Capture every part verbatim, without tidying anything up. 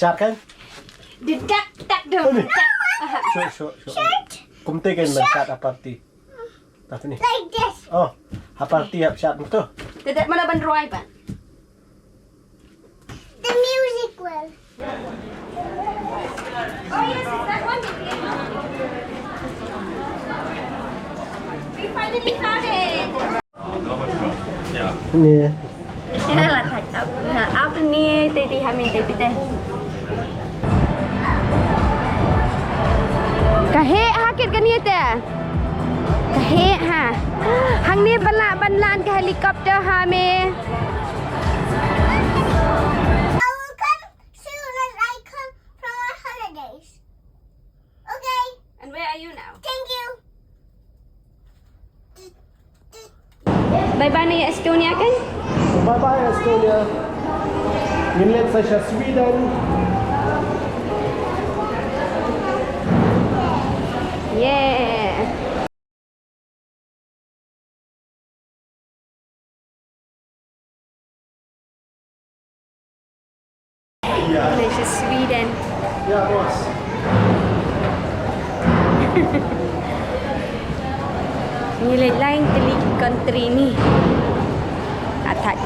Shad kan? Dedak tak dong. Shuh, shuh, shuh. Kumte kan man shad ha party. Tah tu ni. Like this. Oh, ha party hap shad tu. Dedak mana ban roi ba? The music well. Oh yes, is that one? We finally found it. Ni. Ina la thait ap. Na ap ni te di hamin te pite. Ka heh ha kit kani te. Ka heh ha. Hangne ban lah ban lan ka helicopter ha me. I will come soon as I come from our holidays. Okay. And where are you now? Thank you. Bye bye na Estonia kan? Bye bye Estonia. Ngin leit sa sha Sweden. Yeah. Malaysia, Sweden. Ya, bos. Ngi leit lain tylli ki country ni. Atat.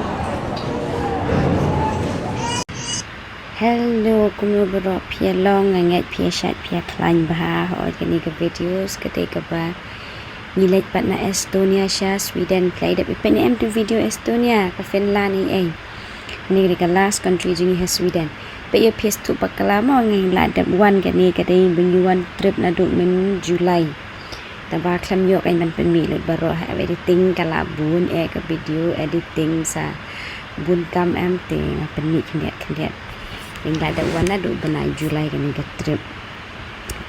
Hello, kumno baroh phi ïa long, nga ngeit phi ïa shait phi ïa khlaiñ bha. Hooid, kane ka video ka dei kaba ngi leit pat na Estonia sha Sweden. Phi la dep ïa peit ne em tu video Estonia, ka Finland ei ei. Kane ka dei ka last country jong ngi ha Sweden. Peit ïa phi shu bakla mo, ngi la dep wan, kane ka dei ba ngi wan trip naduh myn July. Tangba khlem ïoh kein ban pynmih lut baroh, ha editing ka la bun eh, ka video editing sa bun kam em, te nga pynmih khyndiat khyndiat. Ngi la dep wan naduh bnai July kane ka trip.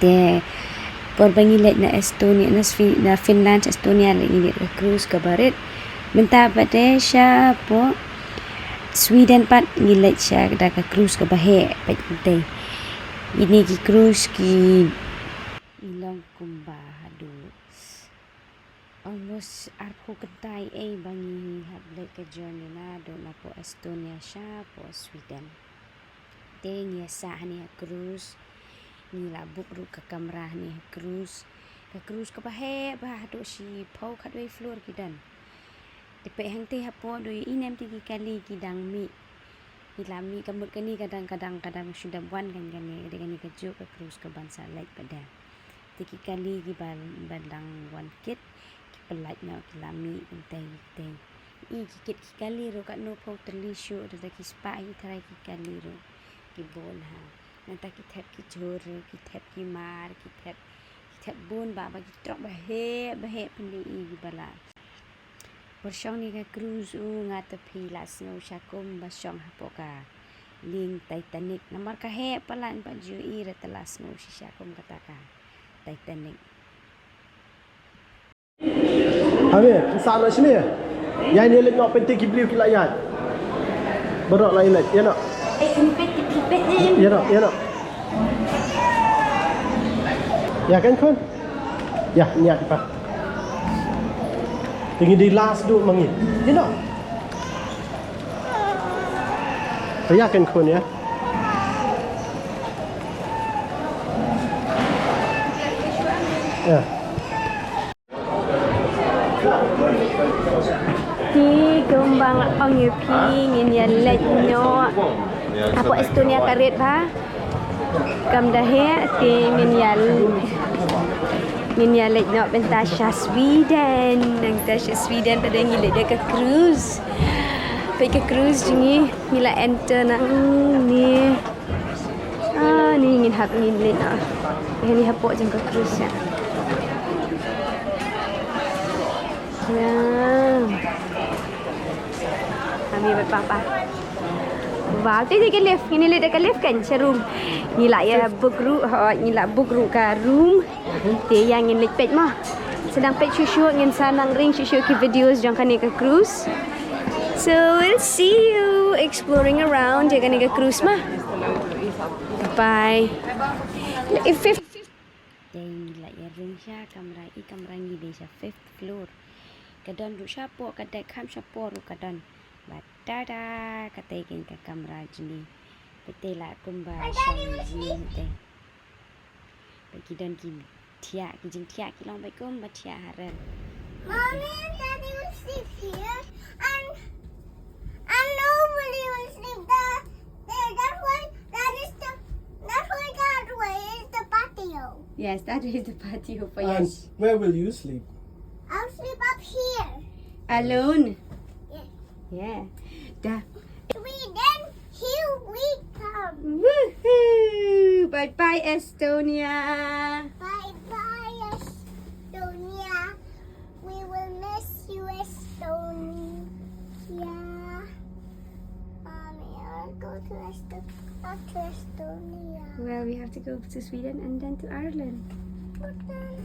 Te por ba ngi leit na Estonia, na Swi-, na Finland, Estonia, leit ngi leit ka cruise kaba rit. Mynta pat te shapoh Sweden pat ngi leit sha da ka cruise kaba heh pat te. Ine ki cruise ki i long kumba haduh almost arphew kynta ei ei ba ngi hap leit ka journey naduh napoh Estonia shapoh Sweden. Te ngi ïa sah hangne ha cruise, ngi la book ruh ka kamra hangne ha cruise. Ka cruise kaba heh bha, haduh shiphew khatwei floor ki don. Te peit hangtei hapoh, dei ine em te ki kali ki dang mih. Ki la mih, ka mut kane ka dang, ka dang, ka dang shu dep wan kan kane, ka dei kane kajuh ka cruise kaban sa leit pat de. Te ki kali kiba, ba dang wan kit, ki pynlait noh, ki la mih, kynthei, kynthei. I ki kit ki kali ruh katno phew tylli shuh, te ki spah hi tharai ki kali ruh. Ki bun ha. Nangta ki thep ki jhur ruh, ki thep ki mar, ki thep, ki thep bun bha, ba ki trok ba heh, ba heh pynban i kiba la. Por shong ne ka cruise u nga te phi la sngew sha kum ba shong hapoh ka lieng Titanic. Namar ka heh palat, ba ju i re te la sngew shisha kum kata ka Titanic. Ame, sa na sini. Ïa, ïa leit noh, pynti ki briew ki la ïaid. Baroh la ïa leit, ïa noh. Ïa noh, ïa noh. Ïa kan khun. Ïa, ïa kita. Te ngi dei last duh ma ngi. Ïa noh. Te ïa kan khun ïa. Ïa. Te kumba nga ong ïa phi, ngin ïa leit noh hapoh Estonia ka rit bha. Kam da heh, te ngin ïa, ngin ïa leit noh bynta sha Sweden. Nangta sha Sweden pat de ngi leit da ka cruise. Peit ka cruise jong ngi, ngi la enter nangne. Ah, ni ngin hap, ngin leit noh. Kane hapoh jong ka cruise ïa. Ïa. Kami bad papa. Wow, te ka lift, ngin leit da ka lift kan sha room. Ngi la ïa book ruh, ho, ngi la book ruh ka room. Te ïa ngin leit peit mo. Sdang peit shuh shuh, ngin sa nang ring shuh shuh ki videos jong kane ka cruise. So we'll see you exploring around ïa kane ka cruise mo. Bye. If fifth. Te ngi la ïa ring sha kamra, i kamra ngi dei sha fifth floor. Ka don ruh shapoh ka deck, kham shapoh ruh ka don. Bad tada, katei kein ka kamra jong ngi. Peit te la kumba shong ïing te. Peit ki don ki thiah, ki jingthiah ki long peit kumba thiah ha rel. Mommy and Daddy will sleep here, and, and nobody will sleep there. There, that way, that is the, that way, that way is the patio. Yes, that way is the patio for And yes. Where will you sleep? I'll sleep up here. Alone? Yeah. Yeah. Da. Sweden, here we come. Woohoo! Bye bye, Estonia. Bye bye, Estonia. We will miss you, Estonia. Mommy, I want to go to Estonia. Not to Estonia. Well, we have to go to Sweden and then to Ireland. But then,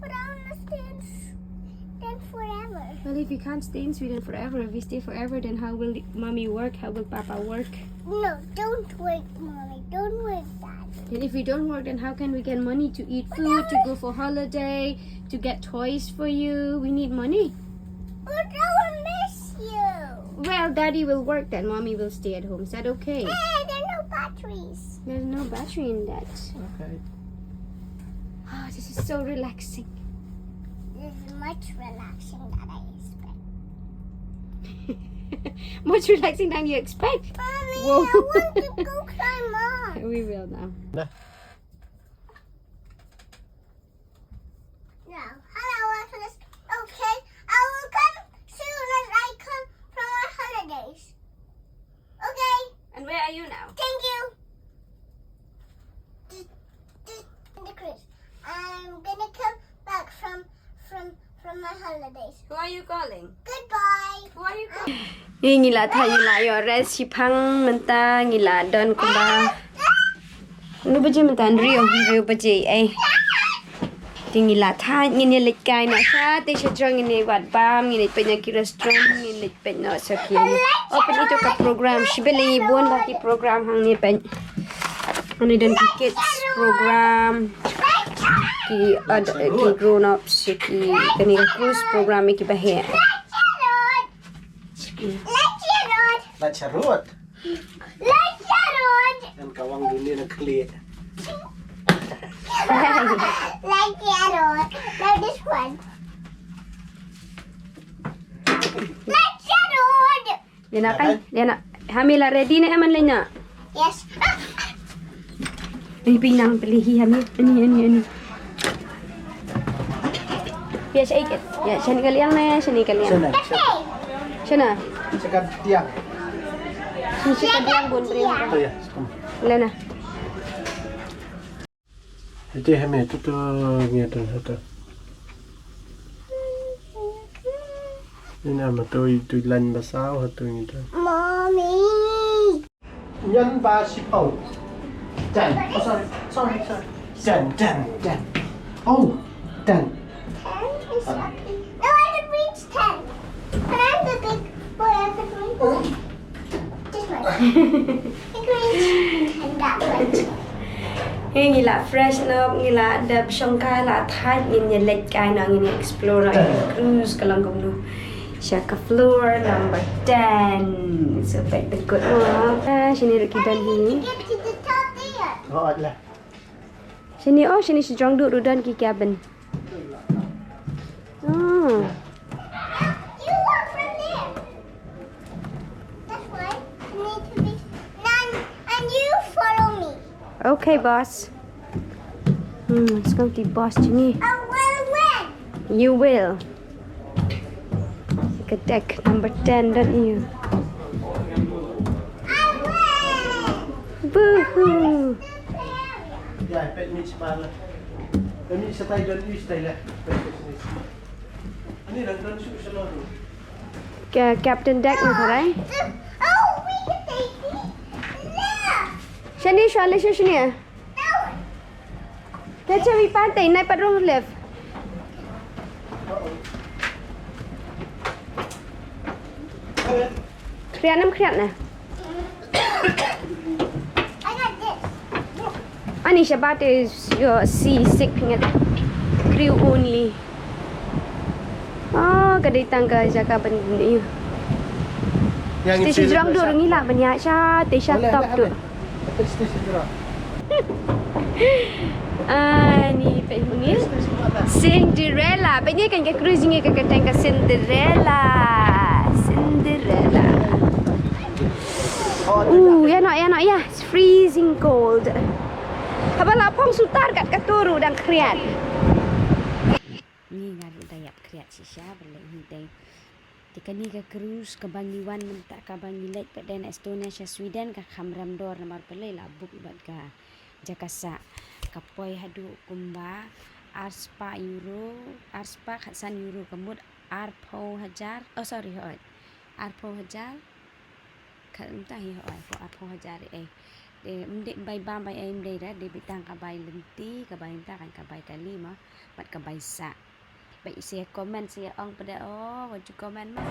but I want to stay in Sweden forever. Well, if we can't stay in Sweden forever, if we stay forever, then how will mommy work? How will papa work? No, don't work, Mommy. Don't work, Daddy. And if we don't work, then how can we get money to eat food, to go for holiday, to get toys for you? We need money. But I will miss you. Well, Daddy will work then. Mommy will stay at home. Is that okay? Hey, there are no batteries. There's no battery in that. Okay. Oh, this is so relaxing. This is much relaxing than I expect. Much relaxing than you expect? Mommy, whoa. I want to go climb up. We will now. Nah. No. Hello, Atlas. Okay, I will come soon as I come from my holidays. Okay. And where are you now? Thank you. In the cruise. I'm gonna come back from, from, from my holidays. Who are you calling? Goodbye. Who are you calling? Ngi, ngi la thait, ngi la ïoh rest shiphang mynta, ngi la don kumba. Hynriew baje mynta, hynriew, hynriew baje, eh. Te ngi la thait, ngin ïa leit kai noh sha, te sha jrong ngin ïa wad bam, ngin ïa peit noh ki restaurant, ngin ïa peit noh sha ki. Oh, peit ito ka program, shibit lei bun bha ki program hangne peit. Hangne don ki kids program, ki, uh, ki grown ups, ki, kane ka cruise program kiba heh. Lait sha road. Lait sha road. Lait sha road. Kan kawang dunia na khlieh. Lait sha road. No, this one. Lait sha road. Lena kai, lena. Hami la ready ne aman lena. Yes. Ani pynang peli hi hami. Ani, ani, ani. Pia sa ikit. Ya, shane ka liang na, shane ka liang. Shana. Shana. Shana. Shaka tiang. Shane shaka tiang bun ring. Oh ya, sekum. Lena. Ite hame tu tu ngi tu tu. Ina ma tu tu lan basau ha tu ngi tu. Mommy. Nyan ba shipau. Ten. Oh, sorry. Sorry, sorry. Ten, ten, ten. Oh, ten. Ten is lucky. No, I can reach ten. Can I have the big boy? I can reach. This one. I can reach ten that way. Hey, ngi la fresh up, ngi la dep shongkai, la thait, ngin ïa leit kai noh, ngin ïa explore noh, cruise ka long kumno. Sha ka floor number ten. So, peit the good one. Ah, shane ruh ki don hi. Get to the top there. Oh, lah. Shane, oh, shane shajrong duh ruh don ki cabin. Oh. You walk from there. That's why you need to be, and, and you follow me. Okay, boss. Hmm, it's going to be boss to me. I will win. You will. Ka deck number ten, don't you? Woohoo! Ka Captain Deck na tharai. Shane, shwa le shane. Te chewi pan te nai pat rung left. Khriat nam khriat na. Ani shabat is your seasick ngat. Crew only. Oh, ka dei tang ka jaka ban ni. Te shi jrong dur ngi la ban ïa sha te sha top tu. Ani peit hangne. Cinderella. Peit hangne kan ka cruise jong ngi ka kyrteng ka Cinderella. Cinderella. Uh, ïa noh, ïa noh, ïa. It's freezing cold. Haba la phong sutar kat ka tur u dang khriat. Ngi nga ruh da ïap khriat shisha, balei hi dei. Te kane ka cruise kaba ngi wan mynta kaba ngi leit pat dei na Estonia sha Sweden ka kham rem dor namar balei la book bad ka jaka sah. Ka poi haduh kumba ar spah euro, ar spah khatsan euro ka mut arphew hajar. Oh, sorry, hooid. Arphew hajar. Ka mynta hi hooid, arphew hajar ei. Te ym dei bai bam bai ei ym dei da, dei beit tang ka bai lynti, ka bai mynta kan ka bai kali mo, bad ka bai sah. Ba ïa comment, ïa ong pat da, oh, wat ju comment ma.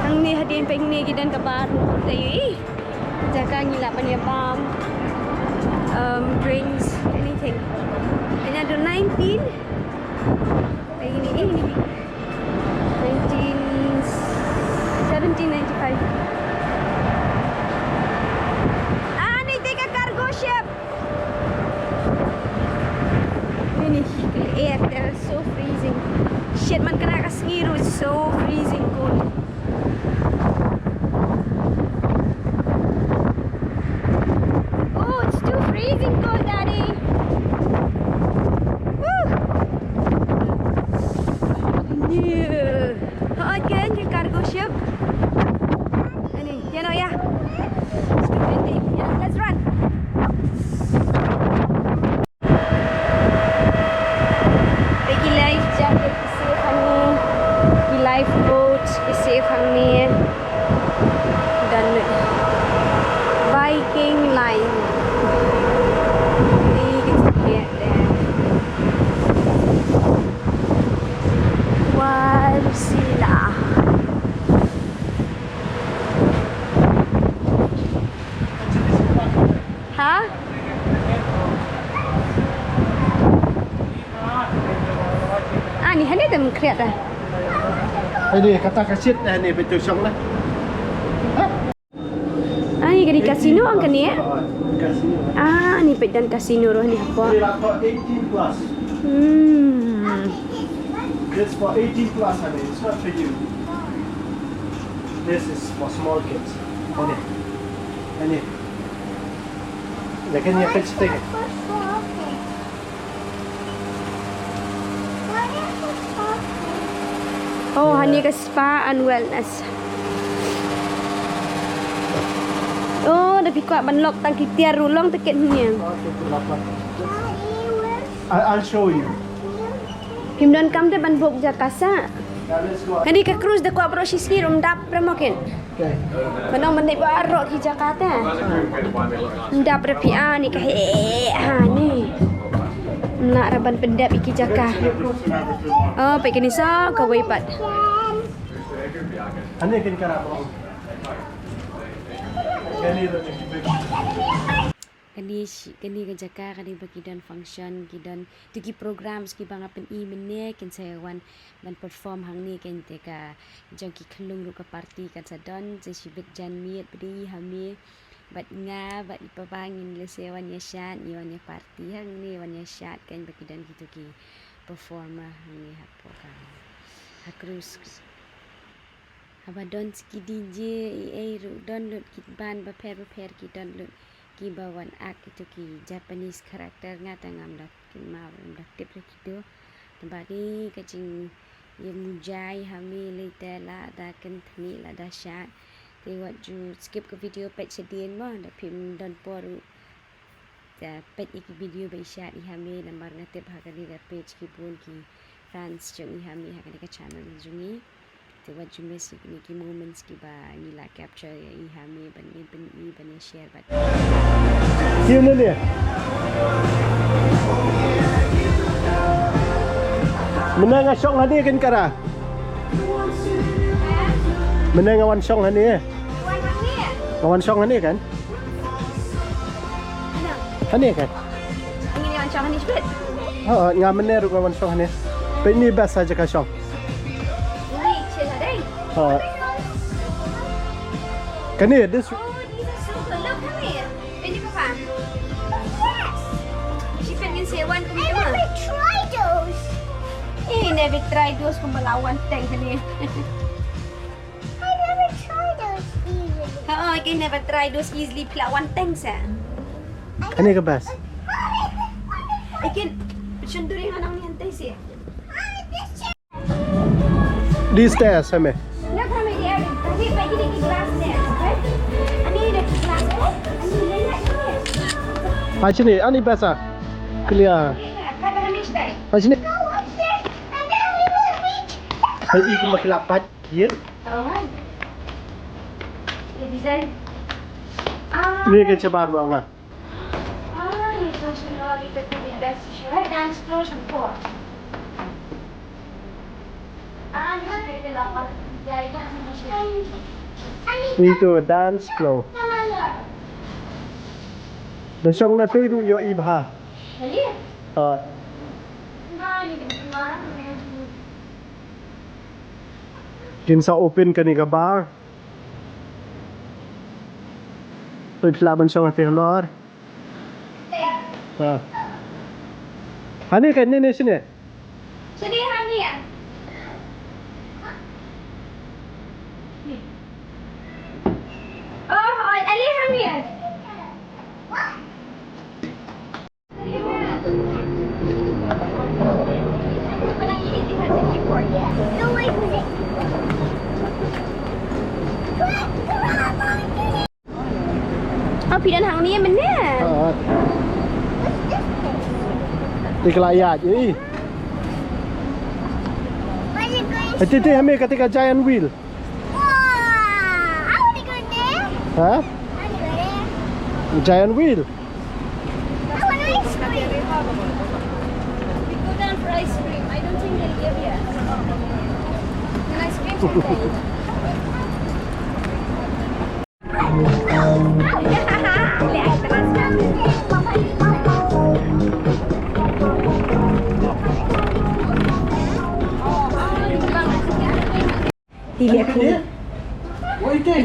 Hangne hadien peit hangne ki don ka bar. Te ïohi jaka ngi lah ban ïa bam, um, drinks, anything. Another nineteen. Peit hangne, eh, hangne. Nineteen, seventeen ninety-five. Ah, hangne te ka cargo ship. Ini, eh, they're so freezing. Shit, man, kane ka sngi ruh, it's so freezing cold. Oh, it's too freezing cold, Daddy. Woo. Yeah. Hooid, kan, ka cargo ship. Ani, ïa noh, ïa. Speed painting. Ïa, let's run. Peit ki life jacket ki safe hangne. Ki lifeboat ki safe hangne. Dan Viking Line. Ni ki jacket de. Wal sila. Ha? Ani, hangne te mynkhriat ah. Hangne kata ka shit, hangne peit to shong la. Ha? Ani, ka dei casino ang kane? Casino. Ah, ani peit don casino ruh hangne hapoh. Ini lah for eighteen plus. Hmm. This for eighteen plus, honey. It's not for you. This is for small kids. Honey. Honey. Lakin ïa peit shatei. Oh, hangne ka spa and wellness. Oh, da phi kwah ban lok tang ki tiar ruh long tiket hangne. I, I'll show you. Phim donkam te ban book jaka sah. Kane ka cruise da kwah baroh shi sngi ruh ym dap re mo kin. Ban ong ban dei baroh ki jaka te. Ym dap re phi ani ka he ani. Ym lah re ban pyndep ïa ki jaka. Oh, peit kane sa kawei pat. Ani kin ka rap. Kane shi, kane ka jaka ka dei ba ki don function, ki don tu ki programs kiba nga pyni mynne, kin sa wan ban perform hangne, kan te ka jong ki khyllung ruh ka party kan sa don, sa shibit jan miet ba dei i ha me bad nga bad i papa ngin lehse wan ïa shad, ngi wan ïa party hangne, wan ïa shad, kan ba ki don kitu ki performer hangne hapoh ka, ha cruise. Haba don ki D J, i ei ruh don lut ki band bapher bapher ki don lut kiba wan act kitu ki Japanese character, nga te ngam da kynmaw, ngam da tip re kitu. Tangba dei ka jingïamujai ha me lei te, lada kynthni lada shad. Te wat ju skip ka video, peit shadien mo, da phim don por ruh. Te peit ïa ki video ba i shad i ha me, namar nga tip ha kane ka page ki bun ki fans jong i ha me ha kane ka channel jong i. Te wat ju miss ïa kine ki moments kiba ngi la capture ïa i ha me ban ïa pyni ban ïa share bad. Ïa ne ne. Mynne nga shong hangne kan kara. Mynne nga wan shong hangne. Nga wan shong hangne kan? Hangne kan? Hangne nga wan shong hangne shibit. Ha, nga mynne ruh nga wan shong hangne. Peit ni best ha jaka shong. Ni chill ha dei. Ha. Kane, this. Oh, these are so good. Look, come here. Ready, Papa? Yes. She can say one to me. I never try those. Eh, never try those kumba la wan teng kane. I never try those easily. Oh, I can never try those easily pla wan teng sa. Kane ka best. I can shun duri hanang ni hantai si. These stairs, Hame. Look how many there is. I think I didn't glass there. Okay? I need a glass. I need a glass. Actually, ani best ah. Clear. Actually. Hai, ikut makilapat. Ye. Tahu kan? Ye, design. Ah. Ni kan cebar bang ah. Ah, ye, fashion, oh, ye, kita di dance show. Hai, dance floor semua. Ah, ni kita di lapan. Ya, ini. Itu dance floor. Dah shong na tu itu yo ibha. Lagi? Ah. Nah, ini gimana? Kin sa open kane ka bar. Peit phi lah ban shong ha te halor. Ha. Hani ka ne ne shine. Shine hani ya. Oh, oh, ali hani ya. Aw, phi don hangne mynne. Ah. Te ka la ïaid, eh. Where you going? Eh, te, te, Hame, kata ka giant wheel. Wow, I wanna go there. Huh? I wanna go there. Giant wheel. I want ice cream. We go down for ice cream. I don't think they'll give you. An ice cream someday. Ti leh khun.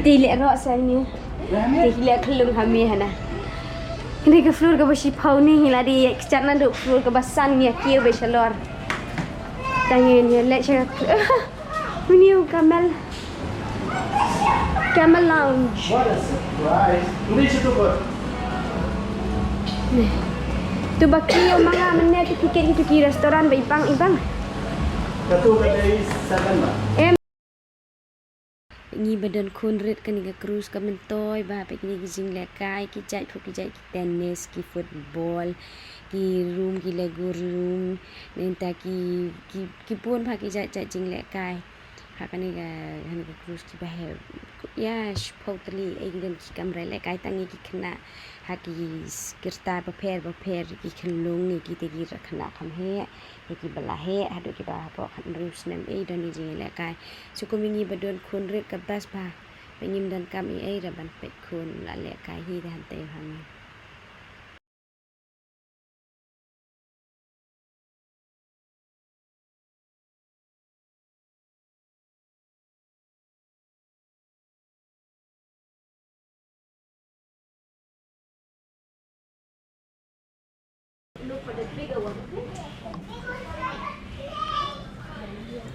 Ti leh ro sa ni. Ti leh khlung ha mi hana. Ni ka floor kaba shiphew ni hi la dei kjat naduh floor kaba san ni ki ba shalor. Tang ni leh cha. Mini camel. Camel lounge. What a surprise. Ni situ kot. Tu ba ki ïa ma nga mynne tu tiket tu ki restaurant ba ipang ipang. Katu ka dei seven ba. Em. Ngi ba don khun rit kane ka cruise ka myntoi ba peit kine ki jinglehkai ki jait phu ki jait ki tennis ki football ki room ki lego room nenta ki ki ki bun ba ki jait jait jinglehkai. Ha kane ka kane ka cruise ki ba heh ïa shiphew tylli ei ki don ki kamra lehkai tang ngi ki khynnah ha ki s- ki rta bapher bapher ki khyllung ngi ki te ki khynnah kham heh. Ïa ki ba la heh haduh ki ba hapoh khathynriew snem ei don i jinglehkai. Shu kum ïa ngi ba don khun rit ka best ba ba ngim donkam ei ei ruh ban peit khun la lehkai hi te hangtei hangne.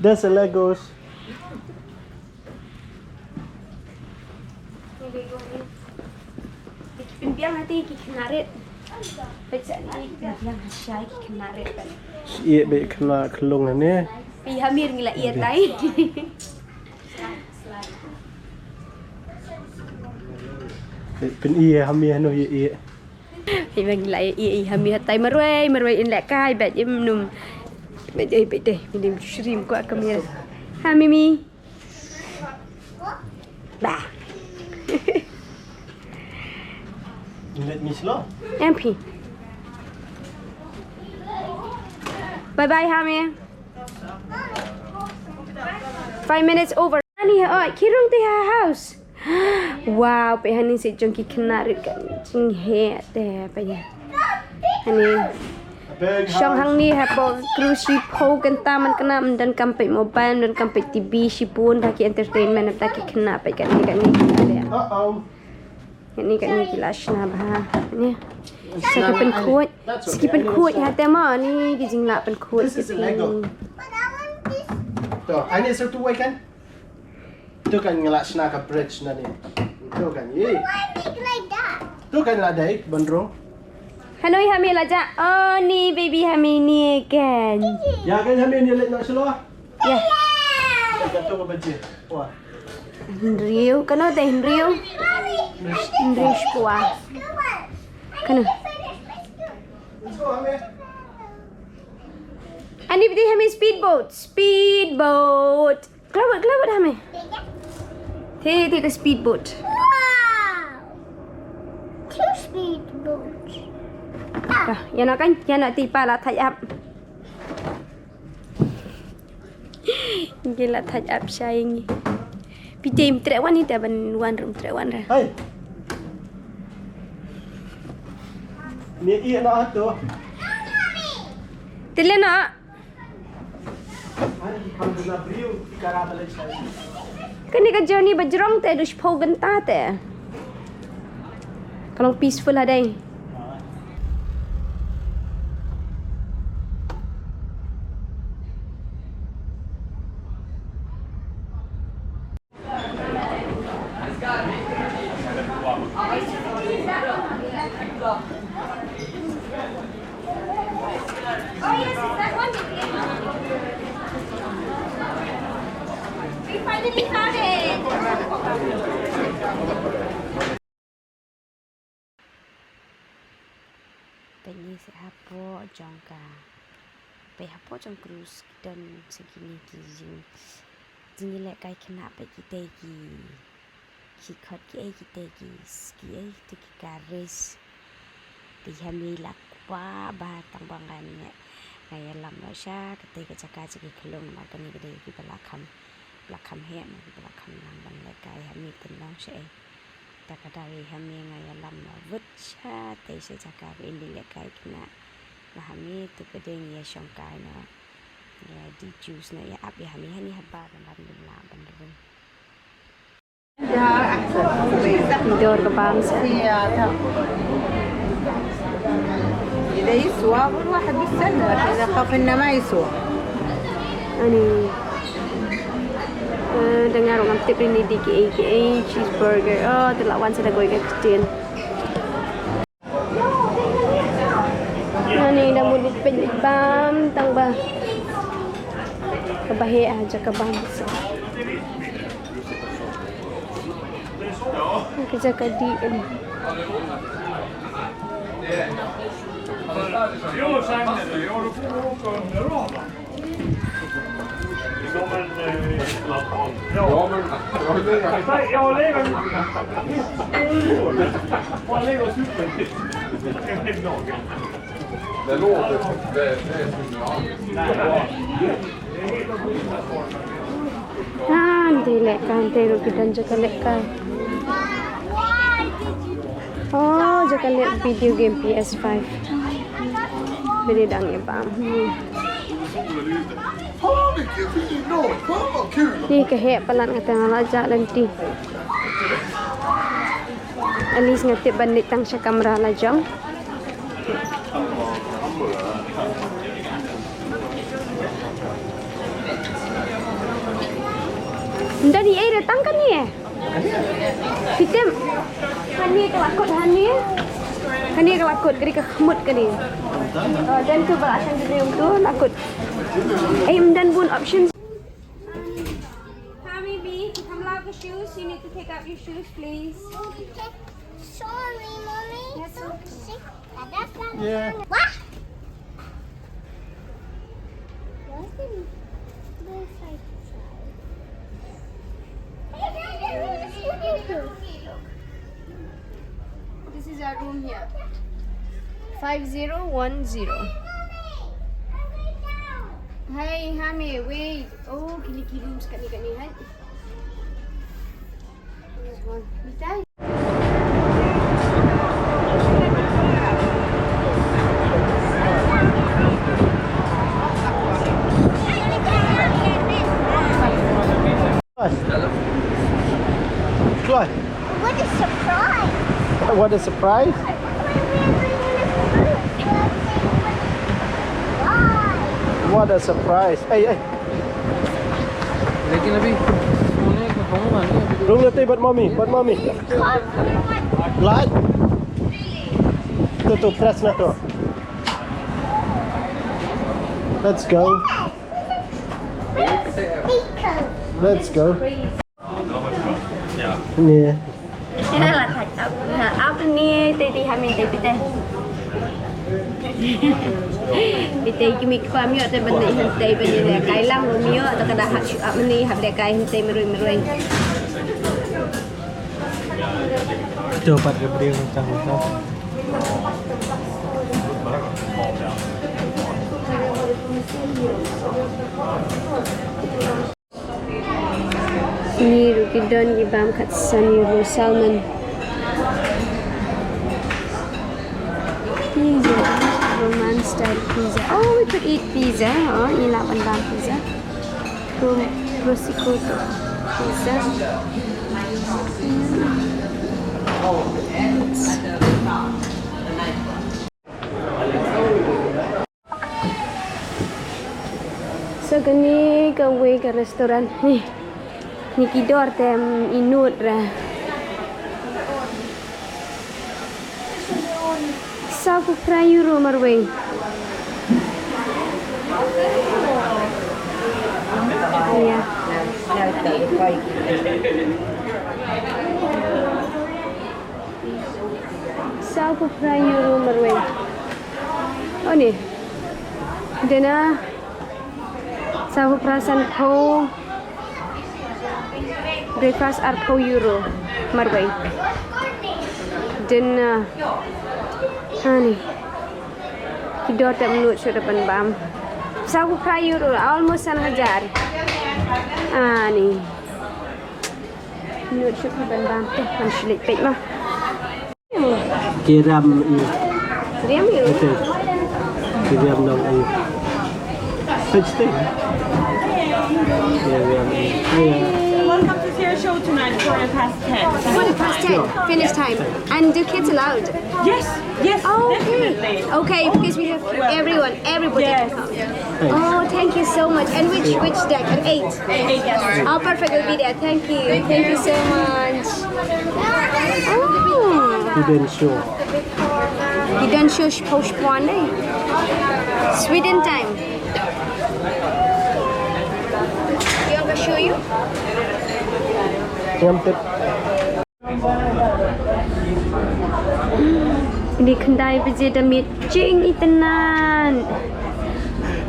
There's a Legos. Pynbiang hati ki khynnah rit. Pynbiang hashai ki khynnah rit. Ïeh bad khynnah khlung ne. Pi hamir ngi la ïeh tai. Pyn ïeh hamir no ïeh ïeh. Pi bang la ïeh ïeh hamir hatai marwei marwei in lehkai bad im num. Bad ei bad ei minim shrim ko kamir. Ha mimi. Bah. Let me slow. M P. Bye bye, Hami. Five minutes over. Ani, oh, ki rung te ha house. Wow, peit hani se jong ki khynnah rit ka jingheh te peit. Hani. Shong hangne hapoh cruise shiphew kynta man khynnah ym donkam peit mobile, ym donkam peit T V shibun ba ki entertainment ta ki khynnah peit kane kane. Uh-oh. Ni katni ki la shna bha. Ni. Sa ki pynkhuid. Sa ki pynkhuid ha te mo ni ki jinglah pynkhuid. This is illegal. To, ani sa tu wai kan? To kan nga la shna ka bridge na ni. To kan ye. To kan la dai ban rong. Hanoi hami la ja. Oh ni baby hami ni kan. Ya kan hami ni lek na shlo. Ya. Ka to ka baje. Wah. Hynriew, kano te hynriew? Hynriew shiphew. Kano? Ani bidi hami speedboat, speedboat. Klawat, klawat hami. Te, te ka speedboat. Wow. Two speedboats. Ah, ya na kan, ya na tipa la thaj ap. Ngi la thaj ap shai ngi. Phi te im treh wan ni te ban wan rum treh wan ra. Hai. Ni i na ato. Tele na. Kani ka journey ba jrong te du shiphew ganta te. Ka long peaceful ha dei. We finally found it. Peit ngi sa hapoh jong ka. Peit hapoh jong cruise ki don sa kine ki jing, jingïalehkai khynnah, peit kitei ki, ki khot kiei kitei ki, kiei kitei ki carriage. Te hynrei la kwah bha tang ba nga, nga ïalam noh sha katei ka jaka jong ki khyllung, namar kane ka dei kiba la kham, la kham heh, namar kiba la kham nang ban lehkai, hynrei te nong shaei. Te ka dei hynrei nga ïalam noh vut shatei sha jaka ba in dei lehkai khynnah. Namar hynrei te ka dei ngi ïashongkai noh, ïa di juice noh, ïa ap ïa hynrei hynrei haba ban lam dim lah ban rim. Dor ka bam sa. إذا يسوى أول واحد بالسنة، إذا خاف إنه ما يسوى. Ani. Eh, dengar orang tip ini di K A K A cheeseburger. Oh, telah wan sa da koi ka ktien. Ani da mut peit bam tang ba. Kaba heh ah jaka bam. Ka jaka dih kane. Ah, hynrei lehkai, hynrei ruh ki don jaka lehkai. Oh, jaka leh video game P S five. Bede dang ïa bam. Hmm. Hi ka heh palat, nga tang la jah lynti. At least nga tip ban leit tang sha kamra la jong. Ym don ei ei, tang kane. Phi tip. Kane ka la kut, kane. Kane ka la kut, kane ka khmut kane. Oh, don tu ba la shang kane tu la kut. Ei, ym don bun options. Habibi, if you come out the shoes, you need to take out your shoes, please. Sorry, mommy. That's okay. Yeah. What? This is our room here. Five zero one zero. Hey, honey, wait. Oh, kini ki rooms kani kani, hai. Tuan. What a surprise! What a surprise! Hey, hey! लेकिन अभी सोने का होगा नहीं अभी। Rung lati bat mami, bat mami. Light. Tu tu press na tu. Let's go. Let's go. Yeah. Ap, ap ni te di hamin te pite. Pite ki mi kwa mi te ban ni te ban ni kai lang mi te kada hap ap ni hap de kai te merui merui. Coba ke beri tentang itu. Ni rugi don ibam kat sani ru salmon. Pizza, Roman style pizza. Oh, we could eat pizza. Oh, ila pandan pizza. Rum, prosciutto pizza. Mm. So kane kawei ka restaurant ni. Ni ki dor te i nud ra. Saw phew phra euro marwei. Ïa. Saw phew phra euro marwei. Oni. Dinner. Saw phew phra sanphew. Breakfast arphew euro marwei. Dinner. Ani. Ki dor te mnut shuh da pynbam. Saw phew phra euro, almost san hajar. Ani. Mnut shuh da pynbam. Te kan shu leit peit ma. Kiram i. Kiram i. Ate. Kiram nong i. Peit te. Kiram i. Hiya. Welcome to Sierra Show tonight, quarter past ten. Quarter past ten, finish time. And do kids allowed? Yes, yes, oh, okay, definitely. Okay, because we have everyone, everybody can come. Yes. Oh, thank you so much. And which which deck? At eight. Eight, yes. Oh, perfect. We'll be there. Thank you. Thank you so much. Oh. Hidden show. Hidden show postponed. Sweden time. You want to show you? Ngam tip. Ni khyndai baje da miet jingïatynnad.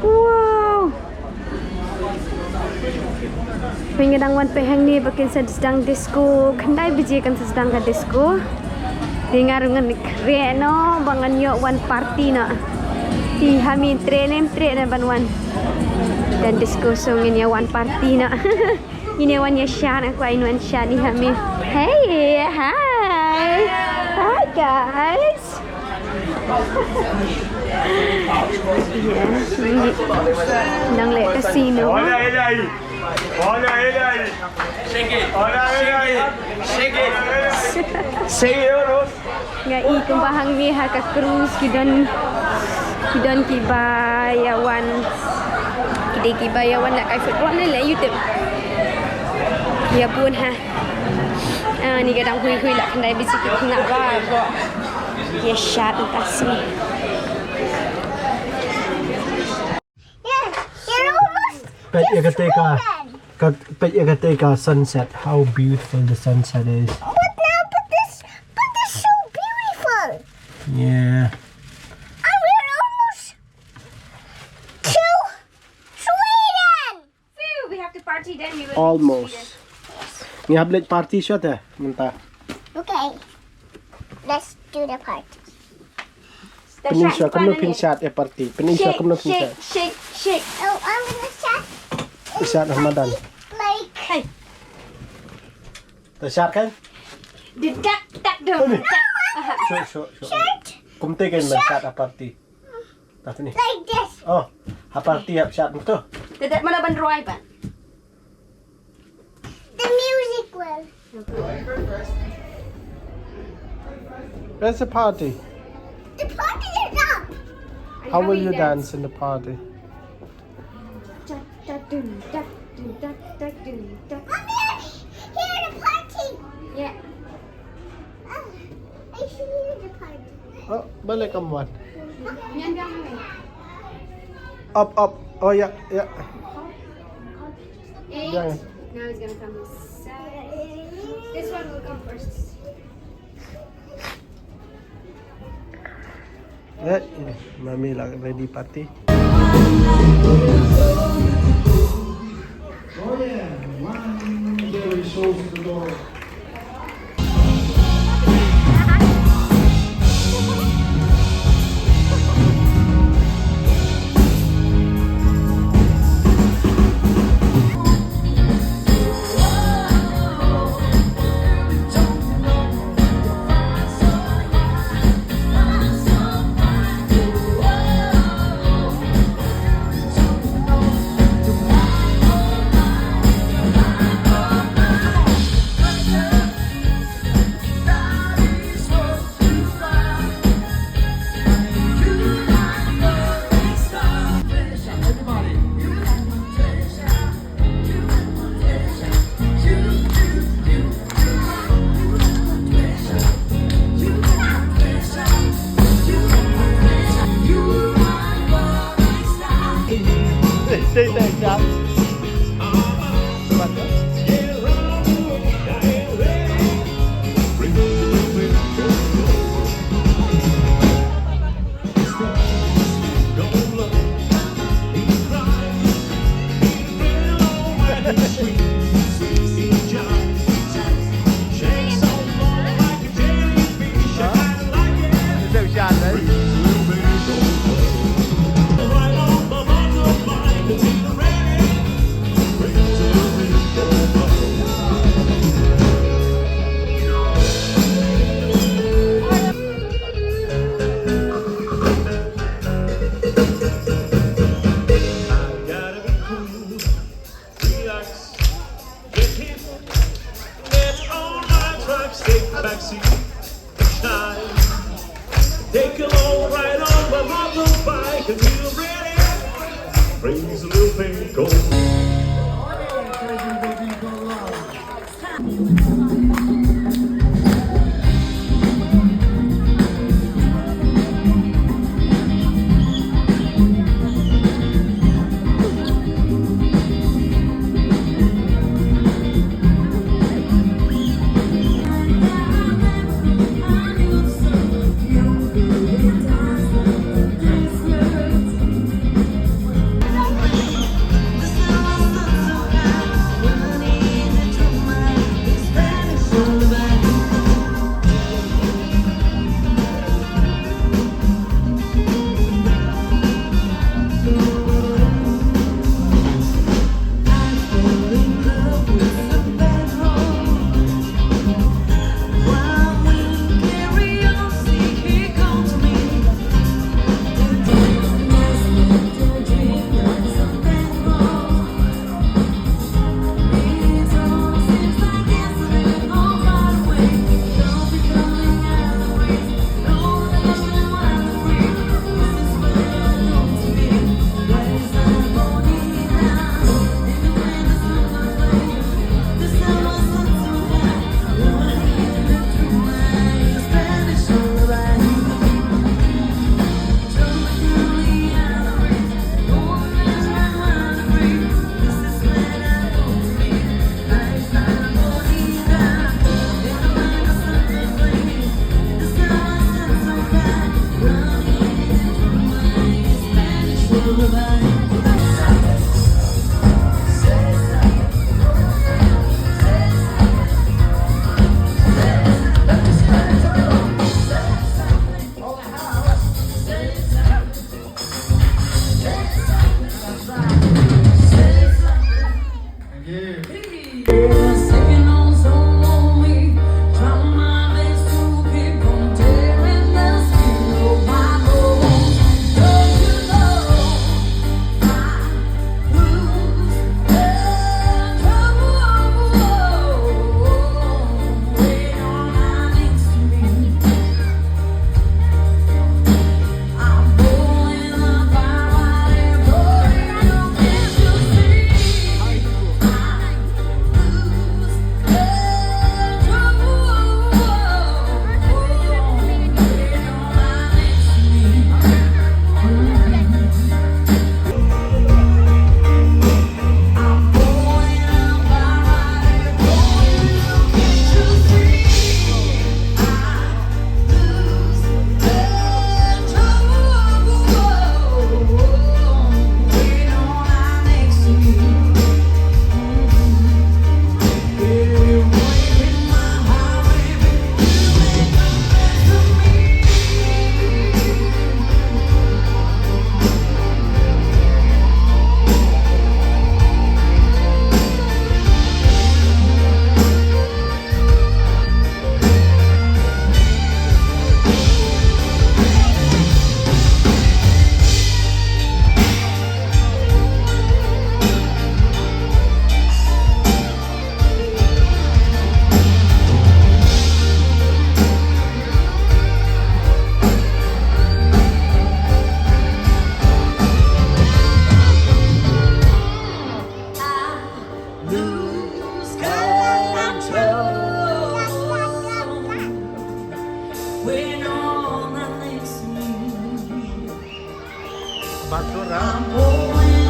Wow. Phi nga dang wan peit hangne ba kin sa sdang disco. Khyndai baje kan sa sdang ka disco. Te nga ruh ngan khreh noh ba ngan ïoh wan party noh. Te ha mi treh ne em treh ne ban wan. Dan disco song ngin ïa wan party noh. Ngin ïa wan ïa shad, nga kwah ïa wan shad ïa ha mi. Hey, hi. Hi, guys. Yes. Nang leh casino. Hola, Eli. Hola, Eli. Shake it. Hola, Eli. Shake it. Shake it. Shake it, bro. Nga i kumba hangne ha ka cruise ki don, ki don kiba ïa wan, ki dei kiba ïa wan lehkai football ne leh ïa u tip. Ïa bun ha. Ah, ni ka dang hui hui la khyndai baje ki khynnah ba ba ïa shad ka sngi. Peit ïa kata ka, ka, peit ïa kata ka sunset. How beautiful the sunset is. But now, but this, but this so beautiful. Yeah. And we're almost to Sweden. Phew, we have to party, then we will reach Sweden. Almost. Ngi hap leit party shwa te mynta. Okay. Let's do the party. Pynshad kumno phin shad ïa party. Pynshad kumno phin shad. Shake, shake, shake. Oh, I'm gonna shad. Shad ha madan. Like, hey. Ta shad kan? Di tak tak dong. Shot, shot, shot. Kumte kan la shad ha party. Ta ni. Like this. Oh, ha party hap shad tu. Te dep mana ban roi ba. The music well. Where's the party? The party is up. How will you dance in the party? Dun, dun, dun, dun, dun, dun, dun. Mommy, I hear the party. Yeah. Uh, I hear the party. Oh, balik ka Muan. Nyan biang kami. Up, up. Oh, yeah, yeah. Eight. Yeah. Now it's gonna come inside. This one will come first. Eh, Mami lah ready party. Oh yeah, one very shows the door. Say that, Jack. Pastor, ah.